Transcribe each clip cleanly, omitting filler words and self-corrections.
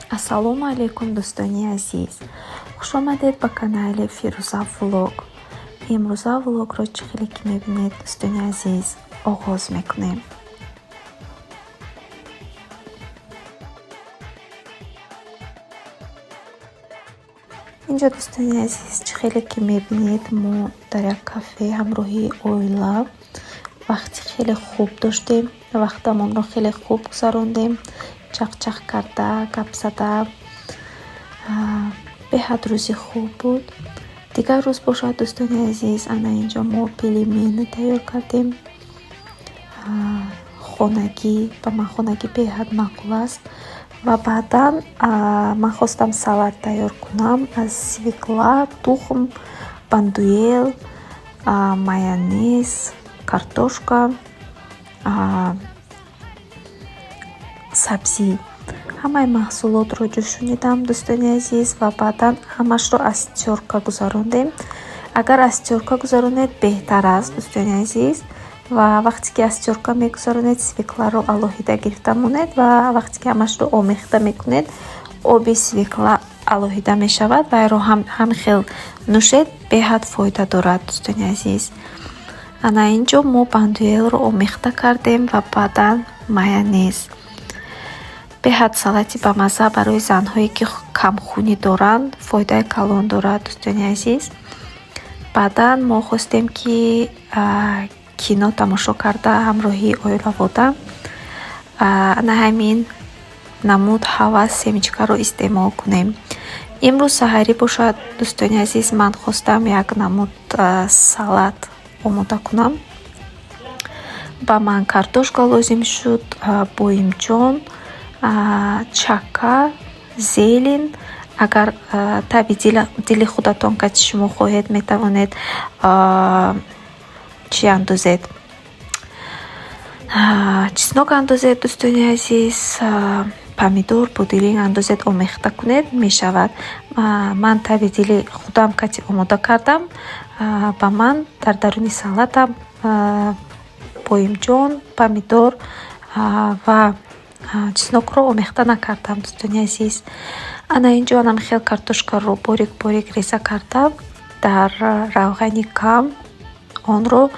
Ассалому алайкум, дӯстони азиз! Хушомадед ба канали Фирӯза Влог. Имрӯза влогро, чӣ хеле ки мебинед, дӯстони азиз, оғоз мекунем. Инҷо, дӯстони азиз, чӣ хеле ки мебинед, мо дар як кафе ҳамроҳи оила вақти хеле хуб доштем, вақтамонро хеле хуб гузарондем, чақчақ карда, гап зада. Беҳад рӯзи хуб буд. Дигар рӯз бошад, дӯстони азиз, ана инҷо мо пельмени тайёр кардем. Хонагӣ, ба ман хонагӣ беҳад маъқул аст. Ва баъдан ман хостам салат тайёр кунам аз свекла, тухм, бандуэл, майонез, картошка, сабзӣ. Ҳамаи маҳсулотро ҷӯшонидам, дӯстони азиз, ва баъдан ҳамашро аз тёрка гузарондем. Агар аз тёрка гузаронед, беҳтар аст, дӯстони азиз. Ва вақте ки аз тёрка мегузаронед, свекларо алоҳида гирифта монед ва вақте ки ҳамашро омехта мекунед, оби свекла алоҳида мешавад. Вайро ҳам хел нӯшед, беҳад фоида дорад, дӯстони азиз. Ана инҷо мо бандуэлро омехта кардем ва баъдан майонез. Беҳад салати бамазза, барои занҳое ки камхунӣ доранд, фоидаи калон дорад, дӯстони азиз. Баъдан мо хостем, ки кино тамошо карда ҳамроҳи оилавода ана ҳамин намуд ҳавас семечкаро истеъмол кунем. Имрӯз саҳарӣ бошад, дӯстони азиз, ман хостам як намуд салат омода кунам. Ба ман картошка лозим шуд, боимҷон, чака, зелень. Агар таби дили худатон кати шумо хоҳед, метавонед чӣ андозед, чеснок андозед, дӯстони азиз, помидор, бодиринг андозед, омехта кунед, мешавад. Ман таби дили худам кати омода кардам. Ба ман дар даруни салатам боимҷон, помидор ва чеснокро омехта накардам, дӯстони азиз. Ана инҷо анам хел картошкаро борик борик реза карда, дар равғани кам онро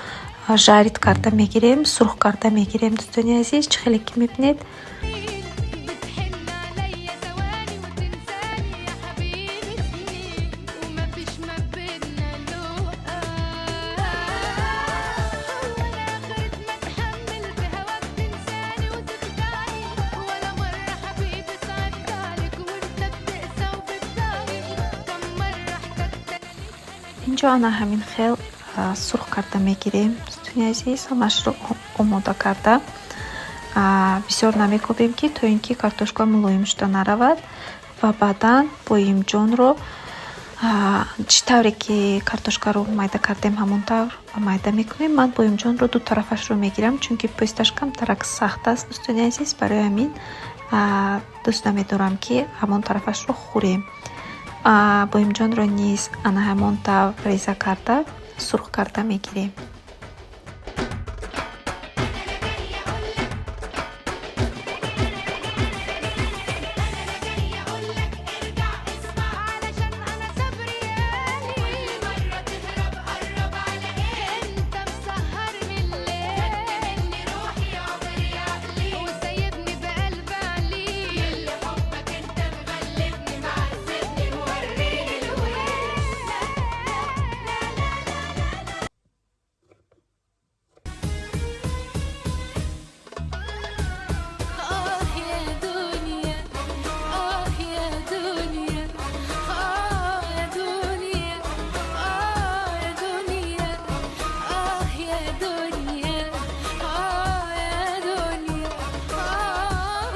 жарить карда мегирем, сурх карда мегирем, дӯстони азиз, чӣ хеле ки мебинед. بتحن عليا ثواني وتنساني يا حبيبي سنين ومفيش ما بينا لقا. هو انا اخرة ما اتحمل في هواك تنساني وتخدعني؟ ولا مرة حبيبي صعبت عليك وانت بتقسى وبتدعني؟ كم مرة احتجت انا ليك انا Инҷо ана ҳамин хел сурх карда мегирем, дӯстони азиз, ҳамашро омода карда. Бисёр намекобем, ки то ин ки картошка мулоим шуда наравад. Ва баъдан боимҷонро чӣ тавре ки картошкаро майда кардем, ҳамон тавр майда мекунем. Ман боимҷонро ду тарафашро мегирам, чунки пӯсташ камтарак сахт аст, дӯстони азиз. Барои ҳамин дӯст намедорам, ки ҳамон тарафашро хӯрем. Боимҷонро низ ана ҳамон тавр реза карда, сурх карда мегирем. علشان انا صبري قالي كل مرة تهرب قرب على ايه؟ انت مسهرني الليل، مني روحي عمري عقلي، وسايبني بقلب عليل. اللي حبك انت مغلبني معذبني موريني الويل. لا لا لا لا لا. آه يا دنيا، آه يا دنيا، آه يا دنيا، آه يا دنيا، آه يا دنيا، آه يا دنيا، آه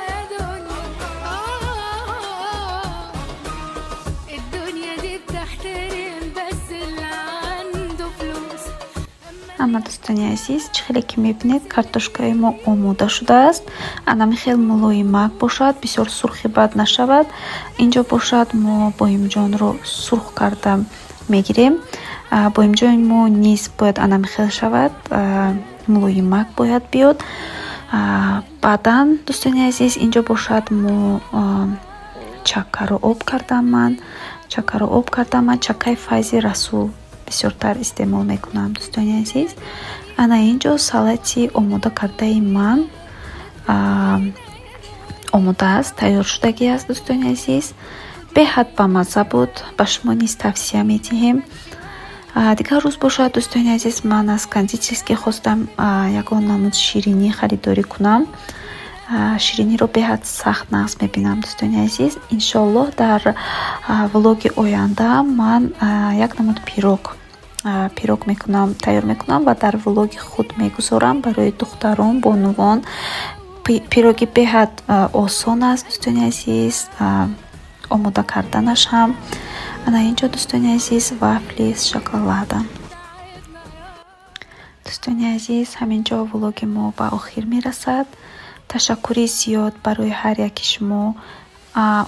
يا دنيا، آه. الدنيا دي بتحترم بس اللي عنده فلوس. Ана, дӯстони азиз, чӣ хеле ки мебинед, картошкаи мо омода шудааст. Анами хел мулоимак бошад, бисёр сурхи бад нашавад. Инҷо бошад, мо боимҷонро сурх карда мегирем. Боимҷони мо низ бояд анами хел шавад, мулоимак бояд биёд. Баъдан, дӯстони азиз, инҷо бошад, мо Чаккаро об кардам ман, чаккаро об кардам ман. Чаккаи Файзи Расул бисёртар истеъмол мекунам, дӯстони азиз. Ана ин ҷо салати омода кардаи ман омода аст, тайёр шудагӣ аст, дӯстони азиз. Беҳад бамазза буд, ба шумо низ тавсия медиҳем. Дигар рӯз бошад, дӯстони азиз, ман аз кондитерский хостам ягон намуд ширинӣ харидорӣ кунам. Шириниро беҳад сахт нағз мебинам, дӯстони азиз. Иншоаллоҳ, дар влоги оянда ман як намуд пирог мекунам, тайёр мекунам ва дар влоги худ мегузорам барои духтарон, бонувон. Пироги беҳад осон аст, дӯстони азиз, омода карданаш ҳам. Ана ин ҷо, дӯстони азиз, вафли с шоколадом. Дӯстони азиз, ҳамин ҷо влоги мо ба охир мерасад. Ташаккури зиёд барои ҳар яки шумо.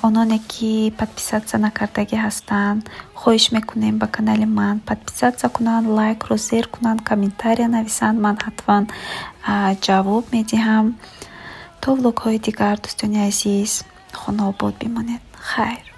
Ононе ки подписаться накардагӣ ҳастанд, хоҳиш мекунем, ба канали ман подписаться кунанд, лайкро зер кунанд, комментария нависанд, ман ҳатман ҷавоб медиҳам. То влогҳои дигар, дӯстони азиз, хонаобод бимонед. Хайр.